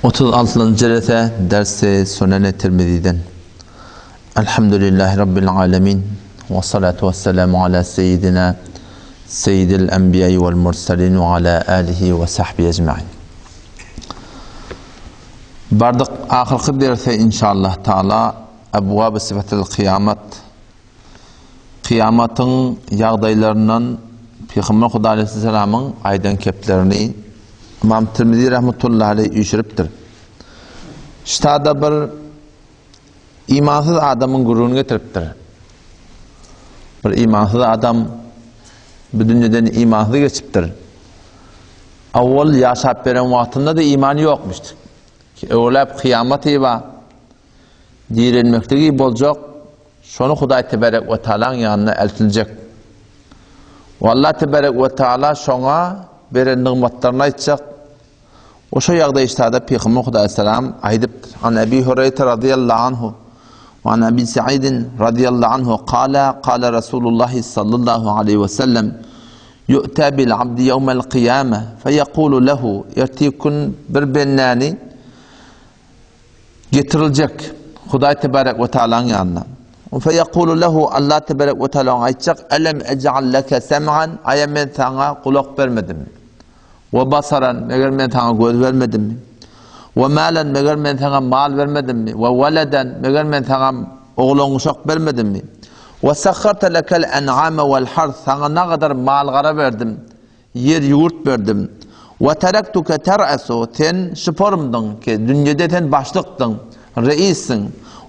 36 jelese dersi Sunan-ı Tirmiziden. Elhamdülillahi Rabbil alemin. Ve salatu ve selamu ala seyyidina seyyidil enbiya'i vel mursalin ve ala alihi ve sahbihi ecma'in. Bardyk ahyrky derse inşallah taala Ebwab-ı sıfatil kıyamet Kyýamatyň ýagdaýlaryndan Pygamber Huda aleýhissalamyň aýdan keplerini Ymam Tirmizi rahmetullahi aleýh üýşüripdir. Ştada bir imansyz adamyň gürrüňini getiripdir. Bir imansyz adam bu dünýeden imansyz geçipdir. Awwal ýaşap beren wagtynda-da imany ýokmuşdy. Öwläp kyýamat bar. Direlmekligi boljak, şony Hudaý teberek we taalaň ýanyna eltiljek. We Allah teberek we taala şoňa beren nygmatlaryny aýtjak. We şo ýagdaý iştada Pygamber Hudaý salam aýdypdyr. An Ebi Hureyre radıyallahu anhu we an Ebi Sa'idin radıyallahu anhu kala kala Rasulullah sallallahu aleyhi ve sellem Yu'ta bil abdi yevmel kıyame feyekulu lehu ertir gün bir bendäni Getiriljek, Hudaý tebarek we taalaň ýanyna. Feýekulu lehu, Allah tebarek we taala oňa aýtjak, Elem ej'al leke sem'an, aýa men saňa gulak bermedimmi? We basaran, meger men saňa göz bermedimmi? We malen, meger men saňa mal bermedimmi? We weleden, meger men saňa oglan-uşak bermedimmi? We sahharta lekel en'ame wel harth, saňa nagadar mal-gara berdim. Ýer-ýurt berdim. Wa terektuke ter'asu, sen şyporymdyň, ki dünýede sen başlykdyň, reisiň.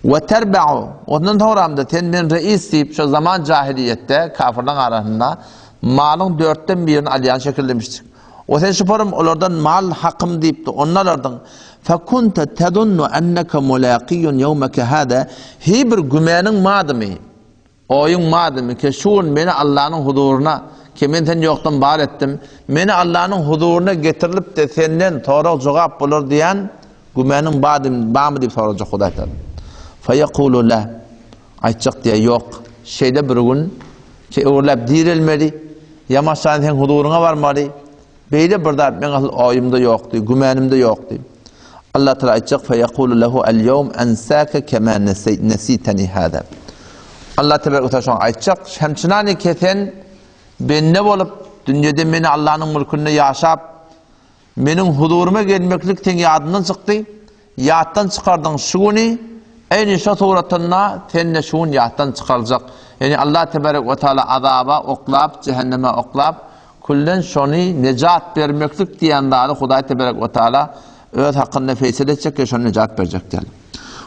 Wa terba'u, ondan soňramda sen men reis diýip şo zaman jahiliýetde kafirleň arasynda malyň dörtden birini alýan şekildemişdik. We sen şyporym olardan mal hakym diýipdi, ony alardyň. Fekunte tezunnu enneke mulaqiyyun ýewmeke hada, hiý bir gümäniň bardymy? Oýuň madym ki, şu gün meni Allanyň huzuryna, ki men seni ýokdan bar etdim, meni Allanyň huzuryna getirilip-de senden sorag-jogap bolar diýen gümanyň barmy diýip sorajak Hudaý Tagala. Feýekulu la, aýtjak diýýär, ýok, şeýle bir gün ki öwrüläp direlmeli, ýamaşan seň huzuryňa barmaly, Beýle bir zat meň asyl oýumda ýokdy, gümänimde ýokdy. Allah Teala aýtjak, Feýekulu lehu el-ýewm ensake kema nesiteni hada. Allah tebarek we taala şoňa aýtjak, Hemçinany ke sen bende bolup, dünýede meni Allanyň mülkünde ýaşap, meniň huzuryma gelmeklik seň ýadyňdan çykdy. Ýatdan çykardyň şu güni, eýni şo suratynda sen-de şu gün ýatdan çykaryljak. Ýagny Allah tebarek we taala azaba oklap, jähenneme oklap, külden şony nejat bermeklik diýen zady Hudaý tebarek we taala öz hakynda feýsal etjek we şony nejat berjek diýýär.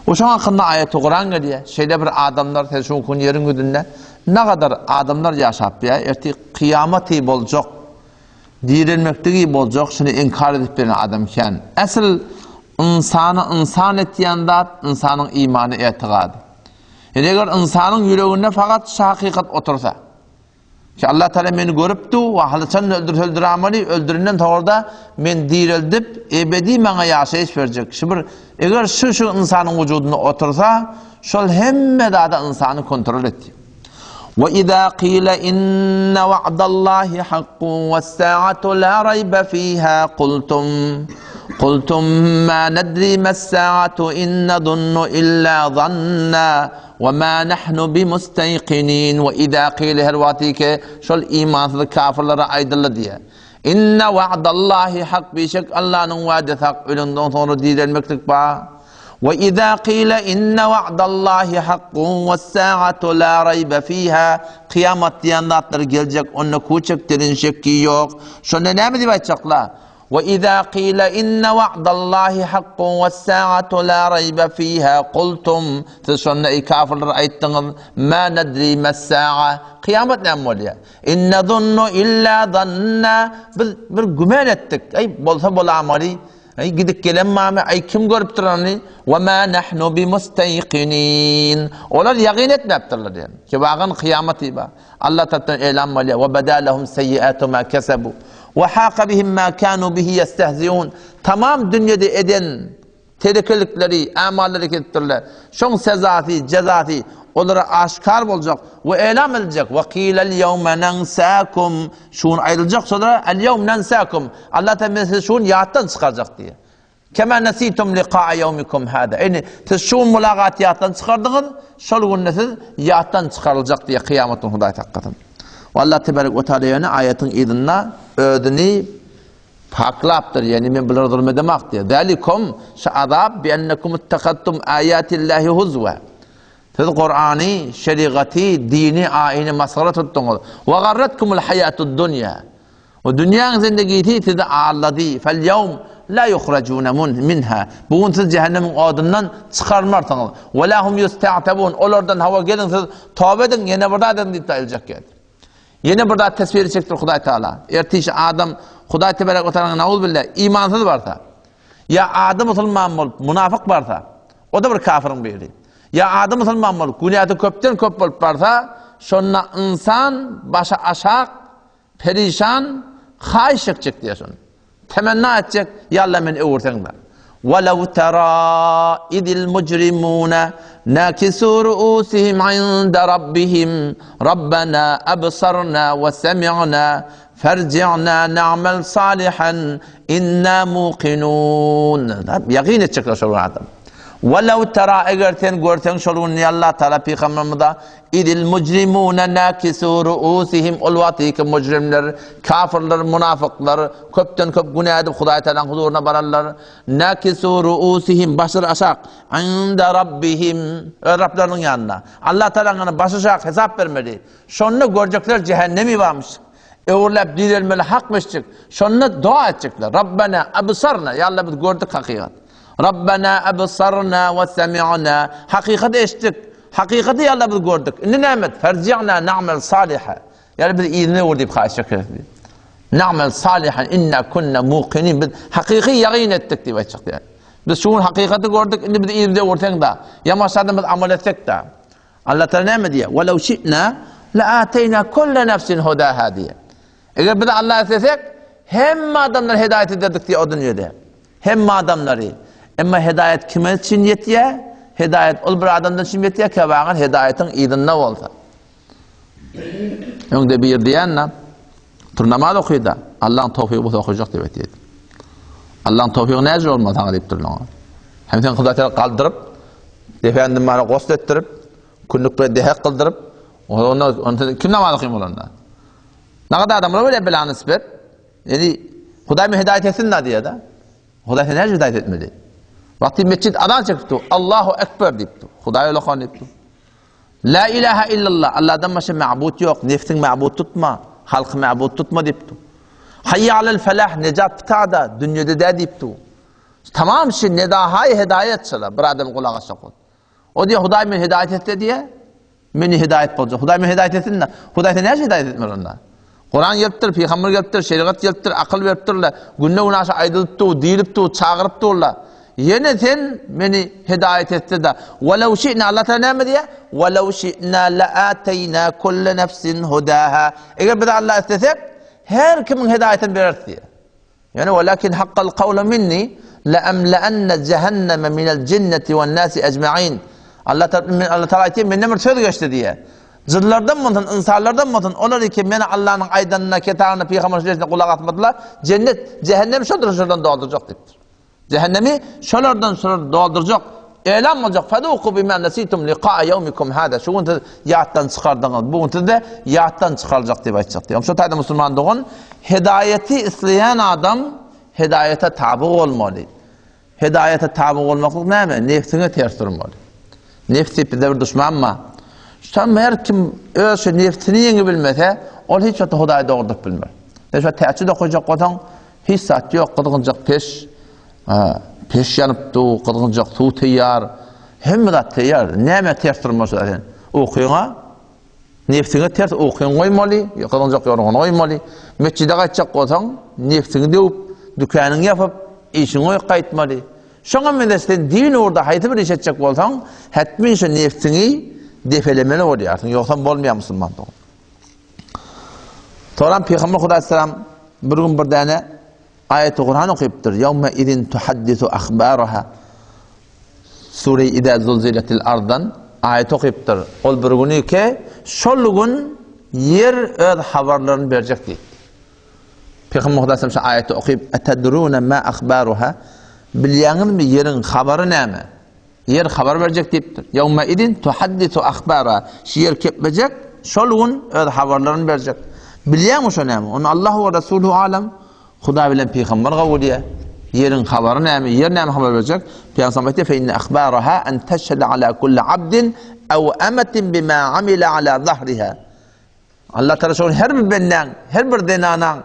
We şoň hakynda aýaty Kuran gelýär. Şeýle bir adamlar sen şu gün ýeriň ýüzünde nagadar adamlar ýaşap ýa ertir kyýamaty boljak. Direlmekligi boljak şuny inkar edip beren adam kän. Esl ynsany ynsan etýän zat ynsanyň imany etigady. Ýöne eger ynsanyň ýüreginde fakat şu hakykat otursa, ki Allah Teala meni görüpdi we haçan öldürse öldüramany, öldürenden soňra-da men direldip ebedi maňa ýaşaýyş berjek. Şu bir eger şu şu ynsanyň wujudynda otursa, şol hemme zada ynsany kontrol etýär. Ve izâ qîle inne va'dallâhi hakkun ve's-sâ'atu lâ raybe fîhâ kultum kultum mâ nedrî me's-sâ'atu in nezunnu illâ zannâ ve mâ nahnu bimusteyqinîn ve izâ qîle her wagty ki şol imansyz kafirlere aýdyldy diýe. Inne va'dallâhi hak bişek Allanyň wa'desi hak ölenden soňra direlmeklik bar. We iza qila inne wa'dallahi hakkun wes-sa'atu la rayba fiha Kyýamat diýen zatlar geljek, onda kuçek derin şekki ýok. Şonda näme diýip aýtjaklar? We iza qila inne wa'dallahi hakkun wes-sa'atu la rayba fiha qultum Siz şonda eý kafirler aýtdyňyz, ma nadri mes-sa'a Kyýamat näme bolýar? In nazunnu illa zanna Biz bir güman etdik. Eý bolsa bolamaly. Aý gidip gelen barmy? Aý kim görüpdir ony? Wa ma nahnu bimustaýqinin. Olar ýagyn etmäpdirler diýen. Ki wagan kyýamaty bar. Allah tarapdan elan bolýar. Wa bada lahum seýyiatu ma kasabu. Wa haqa bihim ma kanu bihi ýestehziun. Tamam dünýede eden telekelikleri, amallary edipdirler. Şoň sezasy, jezasy olara aşkar boljak we elam ediljek. Wa qilal ýewme nansakum. Şu gün aýdyljak şolara, El-ýewm nansakum. Allah Teala men sizi şu gün ýatdan çykarjak diýýär. Kema nesitum liqa'a ýewmikum hada. Indi siz şu gün mulagat ýatdan çykardyňyz, şol günde siz ýatdan çykaryljak diýe kyýamat gün Hudaý saklasyn. We Allah tebarek we taala ýöne aýatyň yzynda özüni paklapdyr, ýagny men bulara zulum edemak diýe. Zalikum şu azap bi ennekum ittahattum ayatillahi huzwa. Siz Kurany, şerigaty, dini, aýyny masgara tutduňyz. Wa garratkumul hayatud dunya. Bu dünýäň zindigisi sizi aldady, Fel-ýewm la ýuhrajuna minha, Bu gün siz jähennemiň odundan çykarylmarsyňyz, we la hum ýusta'tabun, olardan hawa geliň siz toba ediň, ýene bir zat ediň diýip aýyljak ýer. Ýene bir zat teswiri çekdir Hudaý Taala. Ertir adam Hudaý tebarek we taala nauzbillah imansyz barsa, ýa ady musulman bolup munafyk barsa, o-da bir kafiriň biri. Ýa ady musulman bolup günäsi köpden köp bolup barsa, şonda ynsan başy aşak Perişan, haýyş etjek diýýär şony. Temenna etjek, ýa Allah meni öwürseň-de. Walaw tara idil mujrimuna nakisu ruusihim inda rabbihim rabbana absarna we semi'na farji'na na'mal salihan inna muqinun. Ýakyn etjekler şol adam. Walaw tara eger sen görseň şol gün ýa Allah Taala pygamberimize Idil mujrimune nakisu ruusihim ol wagtky mujrimler, kafirler, munafyklar köpden köp günä edip Hudaý Tagalaň huzuryna bararlar. Nakisu ruusihim başlary aşak, inda rabbihim öz Rablarynyň ýanynda. Allah Tagalaň ýanynda başy aşak hesap bermeli. Şonda görjekler jähennemi barmyş. Öwrüläp direlmeli hakmyşjyk. Şonda doga etjekler. Rabbena absarna, ýa Allah biz gördük hakykat. Rabbena absarna we semi'na. Hakykaty eşitdik. Hakykaty ýa Allah biz gördük. Indi näme et? Ferji'na na'mel saliha. Ýa biz yzyna öwür diýip haýyş çekeris diýip. Na'mel salihan inna kunna muqinin. Biz hakyky ýagyn etdik diýip aýtjak diýär. Biz şu gün hakykaty gördük, indi bizi yzyna öwürseň da, ýamaşadan biz amal etsek da. Allah Taala näme diýýär? Walaw şi'na la'atayna kulla nefsin hudaha diýýär. Eger biz Allah islesek, hemme adamlary hedaýat ederdik diýýär o dünýede. Hemme adamlary. Emma hedaýat kime üçin ýetýär? Hedaýat ol bir adamdan üçin ýetýär, käwagyn hedaýatyň yzynda bolsa. Öňde bir diýende, tur namaz okyda, Allah'ın towfygy bolsa okajak diýip aýtýar. Allah'ın towfygy näce bolmaz saňa diýip durlar. Hem sen Hudaý Teala galdyryp, efendim bana gosl etdirip, günlük bir dehek kyldyryp, onda onda kim namaz okym bolanda? Nagada adamlar böyle bela nisbet. Yani Hudaý men hidayet etsin da diýär da. Hudaý sen näce hidayet etmeli? Wagty mesjid azan çekipdi. Allahu ekber diýipdi. Hudaý ulakan diýipdi. La ilaha illallah, Allahdan başga ma'bud ýok, nefsiň ma'bud tutma, halky ma'bud tutma diýipdi. Hayya alel felah, nejat pitada, dünýede dä diýipdi. Tamam şi nedahay hidayet şala, bir adam gulak asjak bol. O diýe Hudaý men hidayet etse diýe, meni hidayet boljak. Hudaý men hidayet etsin de, Hudaý sen näçe hidayet etmeli onda? Kuran gelipdir, pygamber gelipdir, şerigat gelipdir, akyl beripdirler. Günde günaşa aýdylyp dur, diýilip dur, çagyryp durlar. Ýene sen meni hidayet etse de, "Walaw şi'na" Allah Taala näme diýýär? "Walaw şi'na la'atayna kulle nefsin hudaha." Eger biz Allah islesek, her kimiň hidayetini bereris diýýär. Ýöne walakin haqqal kawlu minni la'amla'anna jahannama minel jinneti wen nasi ecmaîn. Allah Taala Allah Taala aýtýar, menden bir söz geçdi diýýär. Jynlardan bolsun, ynsanlardan bolsun, olar ki meni Allanyň aýdanyna, kitabyna, pygamber sözüne gulak asmadylar, jennet, jähennem şodur şolardan doldurjak diýipdir. Jähennemi şolardan şolar doldurjak. Elan boljak. Faduku bima nasitum liqa yawmikum hada. Şu gün siz ýatdan çykardyňyz. Bu gün siz-de ýatdan çykaryljak diýip aýtjak diýip. Şu taýda musulman dogan Hedaýeti isleýän adam hedaýete taby bolmaly. Hedaýete taby bolmaklyk näme? Nefsiňe ters durmaly. Nefs diýip bizde bir duşman bar. Şam her kim öz şu nefsini ýeňi bilmese, ol hiç wagt Hudaýy dogrudyp bilmez. Sen şu täçi dokujak bolsaň, hiç zat ýok, gyzgynjak peş, peş ýanyp dur, gyzgynjak suw taýýar, hemme zat taýýar. Näme ters durmaly sen? Ukyňa Nebsiňe ters ukyňy goýmaly, gyzynjak ýorgany goýmaly. Metjide gaýtjak bolsaň, nebsiňi döwüp, dükanyňy ýapyp, işiňi goýup gaýtmaly. Şoňa meňzeş sen din ugurda haýsy bir iş etjek bolsaň, hetmin şu nebsiňi depelemeli bolýarsyň, ýogsam bolmaýar musulman dogan. Soňra Pygamber Hudaý salam bir gün bir däne Aýaty Kuran okypdyr. Ýewme izin tuhaddisu ahbaraha. Sure Iza zulziletil ardan aýat okypdyr. Ol bir güni ki, şol gün ýer öz habarlaryny berjek diýip. Pygamber Hudaý şu aýaty okyp, Etedrune ma ahbaruha? Bilýäňizmi ýeriň habary näme? Ýer habar berjek diýipdir. Ýewme idin tuhaddisu ahbara. Şu ýer keplejek, şol gün öz habarlaryny berjek. Bilýäňmi şo näme? Ony Allahu we Resuluhu alem. Hudaý bilen pygamber gowy bilýär. Ýeriň habary näme? Ýer näme habar berjek? Pygamber aýtdy, "Fe inne ahbaraha an teşhede ala kulli abdin aw amatin bima amila ala zahriha." Allah Taala şol her bir bendäň, her bir zenanaň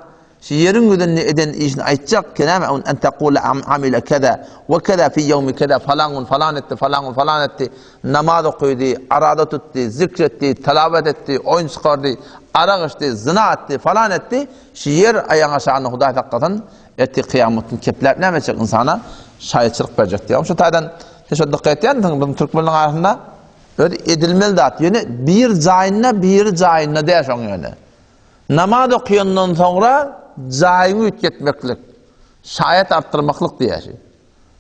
şu ýeriň ýüzünde eden işini aýtjak, ki näme? En taqula amila kaza we kaza fi ýewmi kaza falan gün falan etdi, falan gün falan etdi. Namaz okydy, arada tutdy, zikr etdi, tilawat etdi, oýun çykardy, arak içdi, zyna etdi, falan etdi. Şu ýer aýagyň aşagynda Hudaý saklasyn, ertir kyýamat gün kepläp näme etjek ynsana şaýatçylyk berjek diýýär. Şu taýdan sen şo dykgat etýänsiň biziň türkmenleriň arasynda özi edilmeli zat. Ýöne bir jaýynda, biri jaýynda däl şoň ýöne. Namaz okaýandan soňra jaýyňy üýtgetmeklik, şaýat artdyrmaklyk diýýär şu.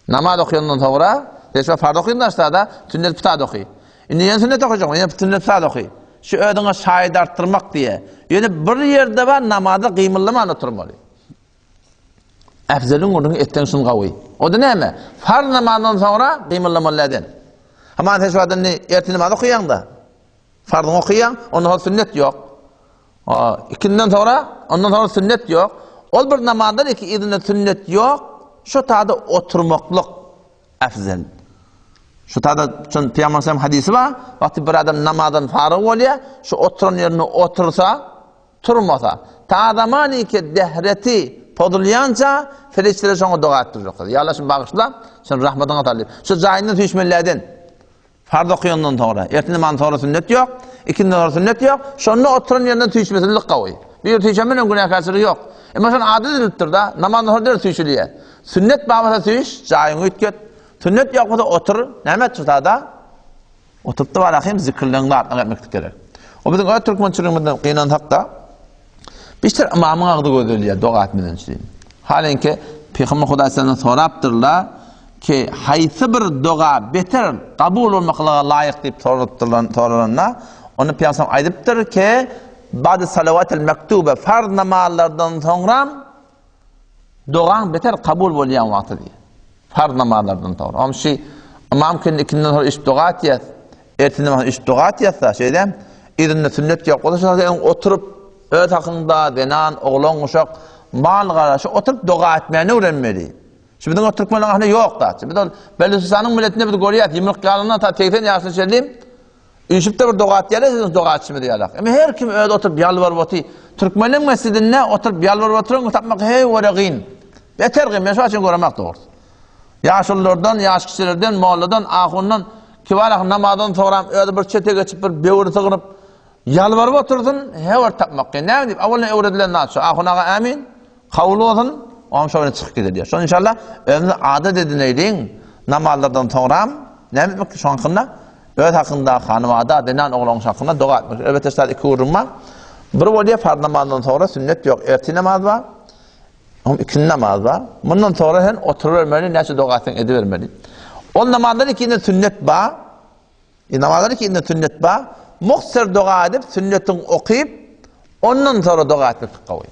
Namaz okaýandan soňra, sen şu farz okaýan daşda-da, sünnet pitat oky. Indi ýene sünnet okajaň, ýene sünnet pitat oky. Şu özüňe şaýat artdyrmak diýýär. Ýöne bir ýerde bar namazda gymyldaman oturmaly. Äfzeliň gürrüňi etseň şun gawy. O-da näme? Farz namazdan soňra gymyldamaly däl. Haman sen şu wagt indi ertir namaz okaýaň-da. Farzyňy okaýaň, ondan soňra sünnet ýok. Ikinden soňra, ondan soňra sünnet ýok. Ol bir namazdan iki yzynda sünnet ýok. Şu tada oturmaklyk afzal. Şu tada şon Pygamber sallam hadisi bar. Wagty bir adam namazdan faryg bolýar, şu oturan ýerinde otursa, turmasa, ta zamaniki dehreti pozulýança perişdeler şoňa doga etdirjek. Ýa Allah şuny bagyşla, şuny rahmatyňa sal diýip. Şu jaýyndan süýşmelilerden. Farz okaýandan soňra, ertir namazyndan soňra sünnet ýok, ikindidan soňra sünnet ýok, şonda oturan ýerinden süýşmesizlik gowy. Bir ýer süýşen bilen günäkärçilik ýok. Emma şony adat edilipdir-da, namazdan soňra derrew süýşülýär. Sünnet bar bolsa süýş, jaýyňy üýtget. Sünnet ýok bolsa otur, näme et şu sada? Oturyp-da bar ahym zikirleň zatlaryny etmeklik gerek. O biziň öz türkmençiligimizden gynansak-da, Biçdir ymamyň agzy gözelýär doga etmeden üçin. Halenki Pygamber Hudaý senden sorapdyrlar ki haýsy bir doga beter kabul bolmaklyga laýyk diýip soralypdyrlar soralanda onda Pygamber aýdypdyr ki ba'de salavatil mektube farz namazlardan soňra Dogaň beter kabul bolýan wagty diýýär. Farz namazlardan soňra. Onuň üçin ymam kindi ikinden soňra üç doga etýär. Ertindi namazdan üç doga etýär-de, şeýle. Yzynda sünnet ýok bolsa, şonda sen oturyp öz hakyňda zenan, oglan, uşak, mal gara şu oturyp doga etmäni öwrenmeli. Şu biziň o türkmenleriň ahynda ýok da. Biz ol Belüsistanyň milletinde biz görýäs, ýumruk ýalyndan ta 80 ýaşyna çenli Üýşüp-de bir doga etýärler, siziň dogaçymyz ýalak. Emma her kim özi oturyp ýalbaryp oty. Türkmeniň mesjidinde oturyp ýalbaryp oturan tapmak heý göre gyn. Beter gyn, men şo üçin göremek dogrusy. Ýaşululardan, ýaş kişilerden, molladan, ahundan kibar ahun namazdan soňra özi bir çete geçip bir böwri sygyryp ýalbaryp otursyn, heý bir tapmak kyn. Näme diýip, awalynda öwredilen zat şu. Ahun aga ämin. Kabul bolsun, oňam şo bilen çykyp gider diýýär. Şony inşallah özümize adat edineýliň, namazlardan soňram näme etmek şoň hakynda? Öz hakynda, hanymada, zenan oglan hakynda doga etmek. Elbetde şular iki gürrüň bar. Bir bolýar farz namazdan soňra sünnet ýok, ertir namaz bar. Oň ikindi namaz bar. Mundan soňra sen oturybermeli, näçe doga etseň edibermeli. Ol namazdan ikindi sünnet bar. E, namazdan ikindi sünnet bar. Muhtasar doga edip, sünnetiň okyp, ondan soňra doga etmek gowy.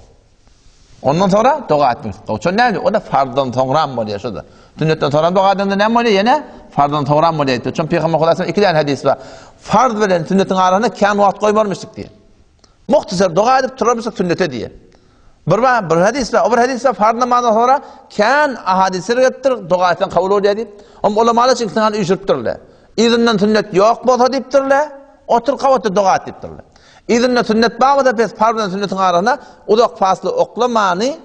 Ondan soňra doga etmek gowy. Şo näme? O da farzdan soňram bolýar şo da. Sünnetden soňra doga edende näme bolýar? Ýene farzdan soňram bolýar. Çünki Pygamber Hudaýdan iki däne hadis bar. Farz bilen sünnetiň arasynda kän wagt goýmarmyşdyk diýär. Muhtasar doga edip turarmyşdyk sünnete diýär. Bir bar, bir hadis bar. O bir hadis bar, farz namazdan soňra kän ahadisler gelipdir, doga etseň kabul bolýar diýip. Om ulamalar üçin ikisini üýşüripdirler. Yzyndan sünnet ýok bolsa diýipdirler, otur gabatda doga et diýipdirler. Yzynda sünnet bar bolsa pes farz bilen sünnetiň arasynda uzak fasla oklamany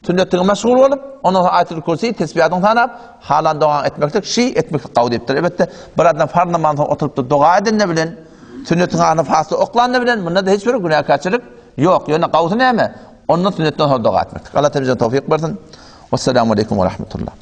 sünnetiňe meşgul bolup, ondan soň aýatul kürsi tesbihatyňy sanap, halan dogaňy etmeklik, şi etmeklik gawy diýipdir. Elbetde, bir adam farz namazyndan soň oturyp-da doga edende bilen, sünnetiň arasynda fasla oklanda bilen, munda-da hiç bir günäkärçilik ýok. Ýöne gawusy näme? Ondan sünnetden soň doga etmeklik. Allah tebije towfyk bersin. Wessalamu aleýkum we rahmetullah.